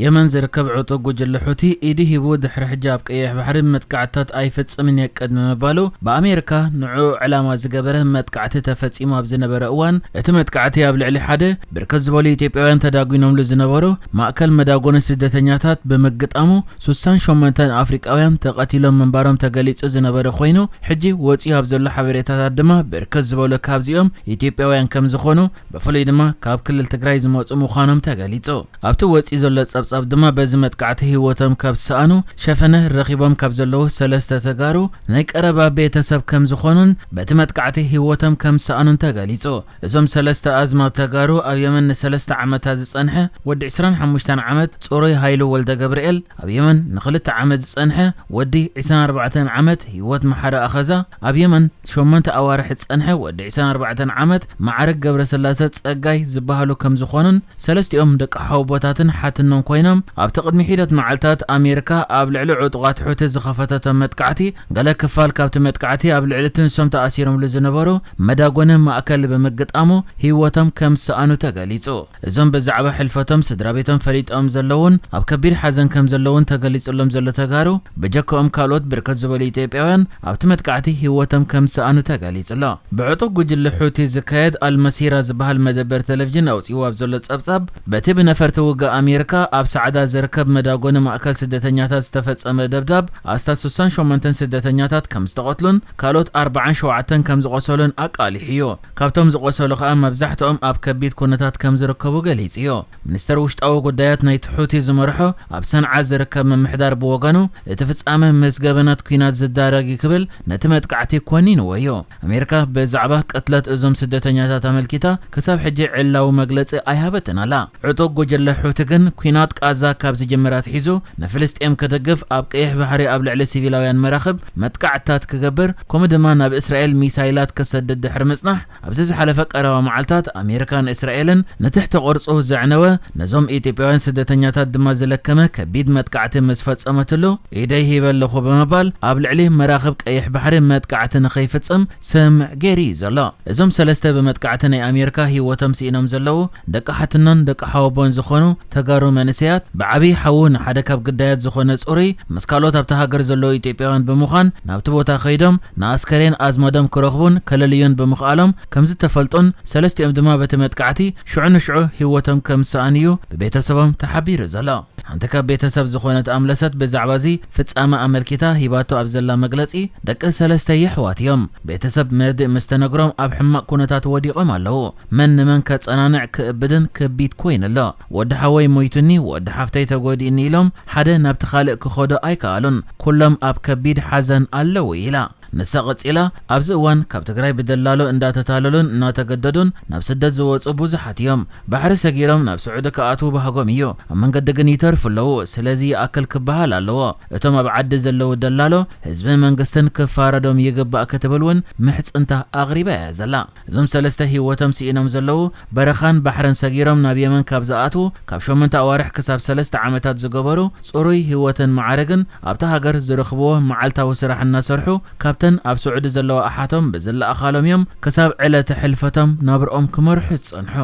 የመን ዝርከብ ዕጡቕ ጉጅለ ሑቲ ኢዱ ሂቡ ድሕሪ ሕጂ ኣብ ቀይሕ ባሕሪ መጥቃዕትታት ኣይፍጽምን እየ ቅድሚ ምባሉ፣ ብኣሜሪካ ንዕኡ ዕላማ ዝገበረ መጥቃዕቲ ተፈጺሙ ኣብ ዝነበረ እዋን፣ እቲ መጥቃዕቲ ኣብ ልዕሊ ሓደ ብርክት ዝበሉ ኢትዮጵያውያን ተዳጒኖምሉ ዝነበሩ ማእከል መዳጎኒ ስደተኛታት ብምግጣሙ፣ ሱሳን ሸሞንተን ኣፍሪቃውያን ተቐቲሎም ምንባሮም ተገሊጹ ዝነበረ ኮይኑ፣ ሕጂ ወጺኡ ኣብ ዘሎ ሓበሬታታት ድማ ብርክት ዝበሉ ካብዚኦም ኢትዮጵያውያን ከም ዝኾኑ፣ ብፍሉይ ድማ ካብ ክልል ትግራይ ዝመጹ ምዃኖም ተገሊጹ። ኣብቲ ወጺኡ ዘሎ ጸብጻብ ድማ በዚ መጥቃዕቲ ህይወቶም ካብ ዝሰኣኑ ሸፈነ ረኺቦም ካብ ዘለዉ ሰለስተ ተጋሩ ናይ ቀረባ ቤተሰብ ከም ዝኾኑን በቲ መጥቃዕቲ ህይወቶም ከም ዝሰኣኑን ተገሊጹ። እዞም ሰለስተ ኣዝማድ ተጋሩ ኣብ የመን ንሰለስተ ዓመታት ዝጸንሐ ወዲ ዕስራን ሓሙሽተን ዓመት ጽሩይ ሃይሉ ወልደ ገብርኤል፣ ኣብ የመን ንኽልተ ዓመት ዝጸንሐ ወዲ ዕስራን ኣርባዕተን ዓመት ህይወት መሓሪ ኣኸዛ፣ ኣብ የመን ሸሞንተ ኣዋርሕ ዝጸንሐ ወዲ ዕስራን ኣርባዕተን ዓመት ማዕረግ ገብረስላሰ ጸጋይ ዝበሃሉ ከም ዝኾኑን ሰለስቲኦም ደቂ ሓወቦታትን ሓትኖን ኮይኖም፣ ኣብቲ ቅድሚ ሒደት መዓልታት ኣሜሪካ ኣብ ልዕሊ ዕጡቓት ሑቲ ዝኸፈተቶ መጥቃዕቲ፣ ገለ ክፋል ካብቲ መጥቃዕቲ ኣብ ልዕሊ እቲ ንሶም ተኣሲሮምሉ ዝነበሩ መዳጎኒ ማእከል ብምግጣሙ ህይወቶም ከም ዝሰኣኑ ተገሊጹ። እዞም ብዛዕባ ሕልፈቶም ስድራ ቤቶም ፈሊጦም ዘለውን ኣብ ከቢድ ሓዘን ከም ዘለውን ተገሊጹሎም ዘሎ ተጋሩ፣ ብጀክኦም ካልኦት ብርክት ዝበሉ ኢትዮጵያውያን ኣብቲ መጥቃዕቲ ህይወቶም ከም ዝሰኣኑ ተገሊጹ ኣሎ። ብዕጡቕ ጉጅለ ሑቲ ዝካየድ ኣልመሲራ ዝበሃል መደበር ቴሌቪዥን ኣውጺእዎ ኣብ ዘሎ ጸብጻብ፣ በቲ ብነፈርቲ ውግእ ኣሜሪካ ኣብ ሳዕዳ ዝርከብ መዳጎኒ ማእከል ስደተኛታት ዝተፈጸመ ደብዳብ፣ ኣስታት ሱሳን ሸሞንተን ስደተኛታት ከም ዝተቐትሉን ካልኦት ኣርባዓን ሸውዓተን ከም ዝቖሰሉን ኣቃሊሑ እዩ። ካብቶም ዝቖሰሉ ኸኣ መብዛሕትኦም ኣብ ከቢድ ኩነታት ከም ዝርከቡ ገሊጹ እዩ። ሚኒስተር ውሽጣዊ ጉዳያት ናይቲ ሑቲ ዝመርሖ ኣብ ሰንዓ ዝርከብ ምምሕዳር ብወገኑ፣ እቲ ፍጻመ ምስ ገበናት ኲናት ዝዳረግ እዩ ክብል ነቲ መጥቃዕቲ ኮኒንዎ እዩ። ኣሜሪካ ብዛዕባ ቅትለት እዞም ስደተኛታት ኣመልኪታ ክሳብ ሕጂ ዕላዊ መግለጺ ኣይሃበትን ኣላ። ዕጡቕ ጉጅለ ሑቲ ግን ኲናት ቃዛ ካብ ዝጅምር ኣትሒዙ ንፍልስጤም ክድግፍ፣ ኣብ ቀይሕ ባሕሪ ኣብ ልዕሊ ሲቪላውያን መራኽብ መጥቃዕትታት ክገብር፣ ከምኡ ድማ ናብ እስራኤል ሚሳይላት ክሰድድ ድሕሪ ምጽናሕ፣ ኣብዚ ዝሓለፈ ቀረባ መዓልታት ኣሜሪካን እስራኤልን ንትሕቲ ቅርጹ ዘዕነወ፣ ነዞም ኢትዮጵያውያን ስደተኛታት ድማ ዝለከመ ከቢድ መጥቃዕቲ ምስ ፈጸመትሉ፣ ኢደይ ሂበ ኣለኹ ብምባል ኣብ ልዕሊ መራኽብ ቀይሕ ባሕሪ መጥቃዕቲ ንኸይፍጽም ስምምዕ ገይሩ እዩ ዘሎ። እዞም ሰለስተ ብመጥቃዕቲ ናይ ኣሜሪካ ህይወቶም ስኢኖም ዘለዉ ደቂ ሓትኖን ደቂ ሓወቦን ዝኾኑ ተጋሩ መንእሰያት ብዓብዪ ሓዉ ንሓደ ካብ ግዳያት ዝኾነ ጽሩይ ምስ ካልኦት ኣብታ ሃገር ዘለዉ ኢትዮጵያውያን ብምዃን ናብቲ ቦታ ከይዶም ንኣስከሬን ኣዝማዶም ክረኽቡን ከለልዩን ብምኽኣሎም ከም ዝተፈልጡን ሰለስቲኦም ድማ በቲ መጥቃዕቲ ሽዑ ንሽዑ ህይወቶም ከም ዝሰኣኑ'ዩ ብቤተሰቦም ተሓቢሩ ዘሎ። ሓንቲ ካብ ቤተሰብ ዝኾነት ኣምለሰት ብዛዕባ እዚ ፍጻመ ኣመልኪታ ሂባቶ ኣብ ዘላ መግለጺ፣ ደቂ ሰለስተ የሕዋት እዮም። ቤተሰብ መርድእ ምስ ተነግሮም ኣብ ሕማቕ ኩነታት ወዲቖም ኣለዉ። መን ንመን ከጸናንዕ ክእብድን ክቢድ ኮይኑ ኣሎ። ወዲ ሓወይ ሞይቱኒ፣ ወዲ ሓፍተይ ተጎዲእኒ ኢሎም ሓደ ናብቲ ካልእ ክኸዱ ኣይከኣሉን። ኩሎም ኣብ ከቢድ ሓዘን ኣለዉ ኢላ። ንሳ ቀጺላ፣ ኣብዚ እዋን ካብ ትግራይ ብደላሎ እንዳተታለሉን እናተገደዱን ናብ ስደት ዝወጹ ብዙሓት እዮም። ባሕሪ ሰጊሮም ናብ ስዑዲ ክኣትዉ ባህጎም እዩ። ኣብ መንገዲ ግን ይተርፉ ኣለዉ። ስለዚ ይኣክል ክበሃል ኣለዎ። እቶም ኣብ ዓዲ ዘለዉ ደላሎ ህዝብን መንግስትን ክፋረዶም ይግባእ ክትብል እውን ምሕጽንታ ኣቕሪባ እያ ዘላ። እዞም ሰለስተ ህይወቶም ስኢኖም ዘለዉ በረኻን ባሕርን ሰጊሮም ናብ የመን ካብ ዝኣትዉ ካብ ሸሞንተ ኣዋርሕ ክሳብ ሰለስተ ዓመታት ዝገበሩ ጽሩይ ህይወትን ማዕረግን ኣብታ ሃገር ዝረኽብዎ መዓልታዊ ስራሕ እናሰርሑ ካብተን ኣብ ስዑዲ ዘለዋ ኣሓቶም ብዝለኣኻሎም እዮም ክሳብ ዕለተ ሕልፈቶም ናብርኦም ክመርሑ ዝጸንሑ።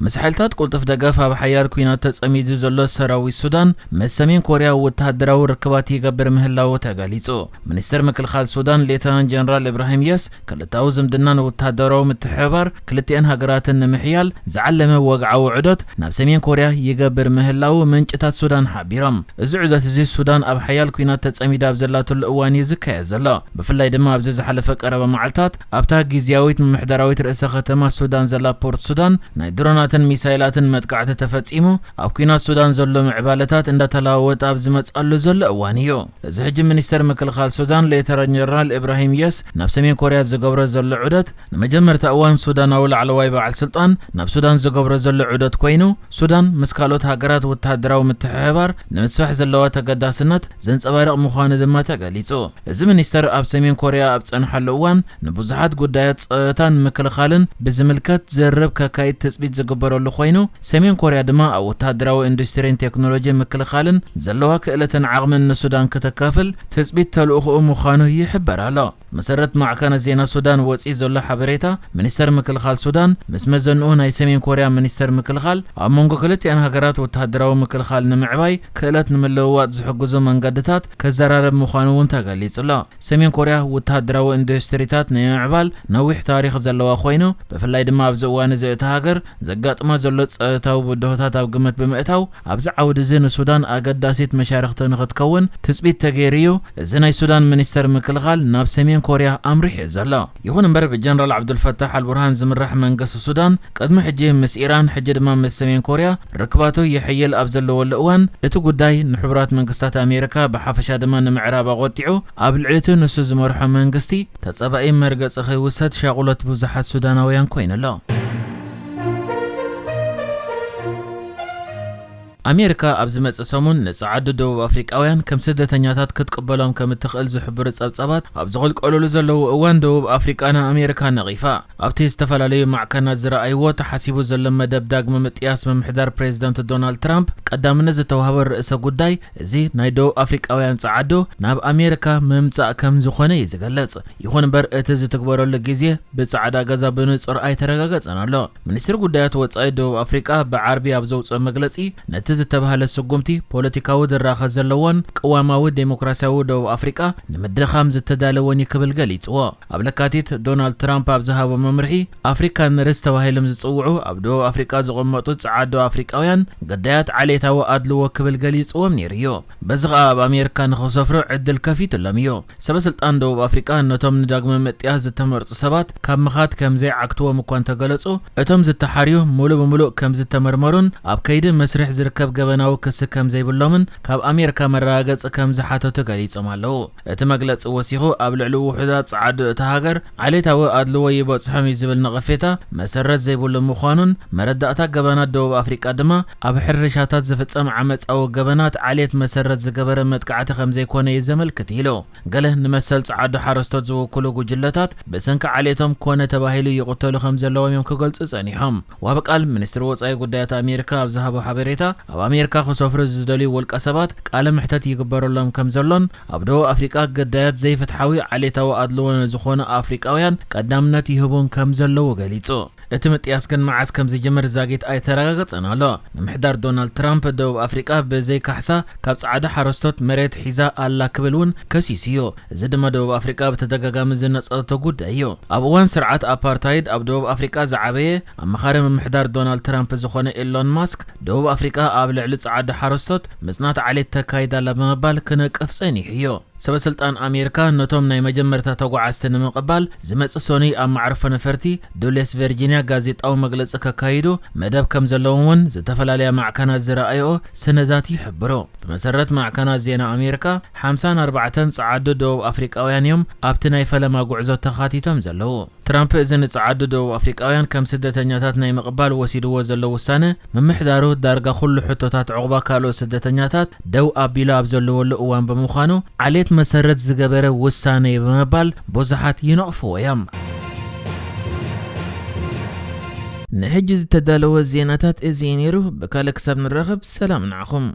ምስ ሓይልታት ቅልጡፍ ደገፍ ኣብ ሓያል ኲናት ተጸሚዱ ዘሎ ሰራዊት ሱዳን ምስ ሰሜን ኮርያ ወተሃደራዊ ርክባት ይገብር ምህላዉ ተገሊጹ። ሚኒስተር ምክልኻል ሱዳን ሌተናንት ጀነራል እብራሂም የስ ክልታዊ ዝምድናን ወተሃደራዊ ምትሕብባር ክልቲኣን ሃገራትን ንምሕያል ዝዓለመ ወግዓዊ ዑደት ናብ ሰሜን ኮርያ ይገብር ምህላዉ ምንጭታት ሱዳን ሓቢሮም። እዚ ዑደት እዚ ሱዳን ኣብ ሓያል ኲናት ተጸሚዳ ኣብ ዘላትሉ እዋን እዩ ዝካየድ ዘሎ። ብፍላይ ድማ ኣብዚ ዝሓለፈ ቀረባ መዓልታት ኣብታ ግዝያዊት ምምሕዳራዊት ርእሰ ከተማ ሱዳን ዘላ ፖርት ሱዳን ናይ ድሮናትን ሚሳይላትን መጥቃዕቲ ተፈጺሙ፣ ኣብ ኲናት ሱዳን ዘሎ ምዕባለታት እንዳተለዋወጠ ኣብ ዝመጽኣሉ ዘሎ እዋን እዩ። እዚ ሕጂ ሚኒስተር ምክልኻል ሱዳን ሌተናል ጀነራል ኢብራሂም የስ ናብ ሰሜን ኮርያ ዝገብሮ ዘሎ ዑደት ንመጀመርታ እዋን ሱዳናዊ ላዕለዋይ በዓል ስልጣን ናብ ሱዳን ዝገብሮ ዘሎ ዑደት ኮይኑ፣ ሱዳን ምስ ካልኦት ሃገራት ወተሃደራዊ ምትሕብባር ንምስፋሕ ዘለዋ ተገዳስነት ዘንጸባርቕ ምዃኑ ድማ ተገሊጹ። እዚ ሚኒስተር ኣብ ሰሜን ኮርያ ኣብ ጸንሓሉ እዋን ንብዙሓት ጉዳያት ጸጥታን ምክልኻልን ብዝምልከት ዝርርብ ከካይድ ትጽቢት ዝግበ ዝገበረሉ ኮይኑ፣ ሰሜን ኮርያ ድማ ኣብ ወተሃደራዊ ኢንዱስትሪን ቴክኖሎጂ ምክልኻልን ዘለዋ ክእለትን ዓቕምን ንሱዳን ከተካፍል ትጽቢት ተልእኾኡ ምዃኑ ይሕበር ኣሎ። መሰረት ማዕከናት ዜና ሱዳን ወጺኡ ዘሎ ሓበሬታ፣ ሚኒስተር ምክልኻል ሱዳን ምስ መዘንኡ ናይ ሰሜን ኮርያ ሚኒስተር ምክልኻል ኣብ መንጎ ክልቲኣን ሃገራት ወተሃደራዊ ምክልኻል ንምዕባይ ክእለት ንምልውዋጥ ዝሕግዙ መንገድታት ከዘራረብ ምዃኑ እውን ተገሊጹ ኣሎ። ሰሜን ኮርያ ወተሃደራዊ ኢንዱስትሪታት ናይ ምዕባል ነዊሕ ታሪኽ ዘለዋ ኮይኑ፣ ብፍላይ ድማ ኣብዚ እዋን እዚ እታ ሃገር ዘጋጥማ ዘሎ ጸጥታዊ ብድሆታት ኣብ ግምት ብምእታው፣ ኣብዚ ዓውዲ እዚ ንሱዳን ኣገዳሲት መሻርኽቲ ንኽትከውን ትጽቢት ተገይሩ እዩ። እዚ ናይ ሱዳን ሚኒስተር ምክልኻል ናብ ሰሜን ኮርያ ኣምሪሑ እዩ ዘሎ። ይኹን እምበር፣ ብጀነራል ዓብዱልፈታሕ ኣልቡርሃን ዝምራሕ መንግስቲ ሱዳን ቅድሚ ሕጂ ምስ ኢራን፣ ሕጂ ድማ ምስ ሰሜን ኮርያ ርክባቱ ይሕይል ኣብ ዘለወሉ እዋን፣ እቲ ጉዳይ ንሕቡራት መንግስታት ኣሜሪካ፣ ብሓፈሻ ድማ ንምዕራብ ኣቖጢዑ፣ ኣብ ልዕሊ እቲ ንሱ ዝመርሖ መንግስቲ ተጸባኢ መርገጺ ከይውሰድ ሻቑሎት ብዙሓት ሱዳናውያን ኮይኑ ኣሎ። ኣሜሪካ ኣብ ዝመጽእ ሰሙን ንጸዓዱ ደቡብ ኣፍሪቃውያን ከም ስደተኛታት ክትቅበሎም ከም እትኽእል ዝሕብሩ ጸብጻባት ኣብ ዝቕልቀሉሉ ዘለዉ እዋን፣ ደቡብ ኣፍሪቃ ንኣሜሪካ ነቒፋ። ኣብቲ ዝተፈላለዩ ማዕከናት ዝረኣይዎ ተሓሲቡ ዘሎ መደብ ዳግመ ምጥያስ ምምሕዳር ፕሬዚደንት ዶናልድ ትራምፕ ቀዳምነት ዝተዋህቦ ርእሰ ጉዳይ፣ እዚ ናይ ደቡብ ኣፍሪቃውያን ጸዓዱ ናብ ኣሜሪካ ምምጻእ ከም ዝኾነ እዩ ዝገልጽ። ይኹን እምበር፣ እቲ ዝትግበረሉ ግዜ ብጻዕዳ ገዛ ብንጹር ኣይተረጋገጸን ኣሎ። ሚኒስትሪ ጉዳያት ወጻኢ ደቡብ ኣፍሪቃ ብዓርቢ ኣብ ዘውጽኦ መግለጺ፣ ነቲ ዝተባህለ ስጉምቲ ፖለቲካዊ ድራኸ ዘለዎን ቅዋማዊ ዴሞክራሲያዊ ደቡብ ኣፍሪቃ ንምድኻም ዝተዳለወን እዩ ክብል ገሊጽዎ። ኣብ ለካቲት፣ ዶናልድ ትራምፕ ኣብ ዝሃቦ መምርሒ፣ ኣፍሪካነርስ ተባሂሎም ዝጽውዑ ኣብ ደቡብ ኣፍሪቃ ዝቕመጡ ጸዓዱ ኣፍሪቃውያን ግዳያት ዓሌታዊ ኣድልዎ ክብል ገሊጽዎም ነይሩ እዩ። በዚ ኸኣ ኣብ ኣሜሪካ ንኽሰፍሩ ዕድል ከፊቱሎም እዩ። ሰበ ስልጣን ደቡብ ኣፍሪቃ ነቶም ንዳግመ ምጥያስ ዝተመርጹ ሰባት ካብ ምኻድ ከም ዘይዓግትዎም እኳ እንተገለጹ፣ እቶም ዝተሓርዩ ሙሉእ ብምሉእ ከም ዝተመርመሩን ኣብ ከይዲ መስርሕ ዝርከብ ገበናዊ ክሲ ከም ዘይብሎምን ካብ ኣሜሪካ መረጋገጺ ከም ዝሓተቱ ገሊጾም ኣለዉ። እቲ መግለጺ ወሲኹ፣ ኣብ ልዕሊ ውሑዳት ጸዓዱ እታ ሃገር ዓሌታዊ ኣድልዎ ይበጽሖም እዩ ዝብል ነቐፌታ መሰረት ዘይብሉ ምዃኑን፣ መረዳእታ ገበናት ደቡብ ኣፍሪቃ ድማ ኣብ ሕርሻታት ዝፍጸም ዓመጻዊ ገበናት ዓሌት መሰረት ዝገበረ መጥቃዕቲ ከም ዘይኮነ እዩ ዘመልክት ኢሉ። ገለ ንመሰል ጸዓዱ ሓረስቶት ዝውክሉ ጉጅለታት ብሰንኪ ዓሌቶም ኮነ ተባሂሉ ይቕተሉ ከም ዘለዎም እዮም ክገልጹ ጸኒሖም። ዋቢ ቃል ሚኒስትሪ ወጻኢ ጉዳያት ኣሜሪካ ኣብ ዝሃቦ ሓበሬታ፣ ኣብ ኣሜሪካ ክሰፍሩ ዝደልዩ ውልቀ ሰባት ቃለ መሕተት ይግበረሎም ከም ዘሎን፣ ኣብ ደቡብ ኣፍሪቃ ግዳያት ዘይፍትሓዊ ዓሌታዊ ኣድልዎ ንዝኾኑ ኣፍሪቃውያን ቀዳምነት ይህቡን ከም ዘለዉ ገሊጹ። እቲ ምጥያስ ግን መዓስ ከም ዝጅምር ዛጊት ኣይተረጋገጸን ኣሎ። ምምሕዳር ዶናልድ ትራምፕ፣ ደቡብ ኣፍሪቃ ብዘይ ካሕሳ ካብ ጻዕዳ ሓረስቶት መሬት ሒዛ ኣላ ክብል እውን ከሲሱ እዩ። እዚ ድማ ደቡብ ኣፍሪቃ ብተደጋጋሚ ዝነጸረቶ ጉዳይ እዩ። ኣብ እዋን ስርዓት ኣፓርታይድ ኣብ ደቡብ ኣፍሪቃ ዝዓበየ ኣማኻሪ ምምሕዳር ዶናልድ ትራምፕ ዝኾነ ኤሎን ማስክ፣ ደቡብ ኣፍሪቃ ኣብ ልዕሊ ጻዓዱ ሓረስቶት ምጽናት ዓሌት ተካይዳ ኣላ ብምባል ክነቅፍ ጸኒሑ እዩ። ሰበ ስልጣን ኣሜሪካ ነቶም ናይ መጀመርታ ተጓዓዝቲ ንምቕባል ዝመጽእ ሰኑይ ኣብ መዕርፎ ነፈርቲ ዱሌስ ቨርጂንያ ጋዜጣዊ መግለጺ ከካይዱ መደብ ከም ዘለዎም እውን ዝተፈላለያ ማዕከናት ዝረኣይኦ ሰነዳት ይሕብሩ። ብመሰረት ማዕከናት ዜና ኣሜሪካ፣ ሓምሳን ኣርባዕተን ጸዓዱ ደቡብ ኣፍሪቃውያን እዮም ኣብቲ ናይ ፈለማ ጉዕዞ ተኻቲቶም ዘለዉ። ትራምፕ እዚ ንጸዓዱ ደቡብ ኣፍሪቃውያን ከም ስደተኛታት ናይ ምቕባል ወሲድዎ ዘሎ ውሳነ፣ ምምሕዳሩ ዳርጋ ኩሉ ሕቶታት ዑቕባ ካልኦት ስደተኛታት ደው ኣቢሉ ኣብ ዘለወሉ እዋን ብምዃኑ፣ ዓሌት መሰረት ዝገበረ ውሳነ እዩ ብምባል ብዙሓት ይነቕፍዎ እዮም። ንሕጂ ዝተዳለወ ዜናታት እዚ እዩ ነይሩ። ብካልእ ክሳብ ንራኸብ፣ ሰላም ንዓኹም።